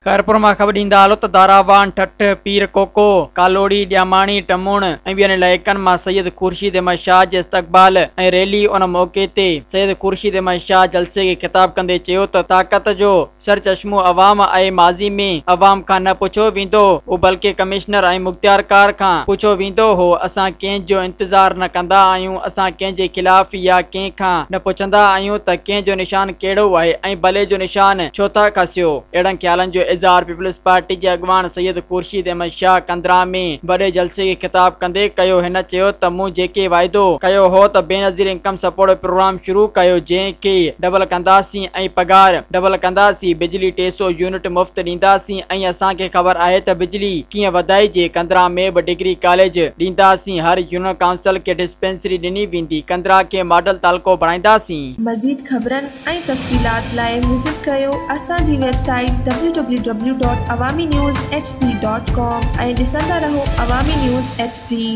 خيرپور مان خبر ڏيندا هلو ته داراوان، ٺٽ، پير ڪوڪو، ڪالوڙي، ڏياماڻي، ٽموڻ ۽ ٻين علائقن مان سيد خورشيد احمد شاهه جي استقبال ۽ ريلي ان موقعي تي سيد خورشيد احمد شاهه جلسي کي خطاب ڪندي چيو ته طاقت جو سرچشمو عوام آهي ماضي ۾ عوام کان نه پڇيو ويندو هو بلڪه ڪمشنر ۽ مختيارڪار کان پڇيو ويندو هو اسان ڪنهن جو انتظار نه ڪندا آهيون اسان ڪنهن جي خلاف يا ڪنهن کان نه پڇندا آهيون ته ڪنهن جو نشان ڪهڙو آهي ۽ بلي جو نشان ڇو ٿا کسيو. اهڙن خيالن جو اظهار پيپلز پارٽي جي اڳواڻ سيد خورشيد احمد شاهه ڪنڌرا ۾ وڏي جلسي کي خطاب ڪندي ڪيو. هن چيو ته مون جيڪي واعدو ڪيو هو ته بينظير انڪم سپورٽ پروگرام شروع ڪيو جنهن کي ڊبل ڪنداسين ۽ پگهار ڊبل ڪنداسين، بجلي 300 يونٽ مفت ڏينداسين ۽ اسان کي خبر آهي ته بجلي ڪيئن وڌائجي، ڪنڌرا ۾ به ڊگري ڪاليج ڏينداسين، هر يونين ڪائونسل کي ڊسپينسري ڏني ويندي، ڪنڌرا کي ماڊل تعلقو بڻائينداسين. مزيد خبرن ۽ تفصيلات لاء وزٽ ڪريو اسان جي website W W W dot Awami news H D dot com ۽ ڏسندا رهو عوامي نيوز ايڇ ڊي.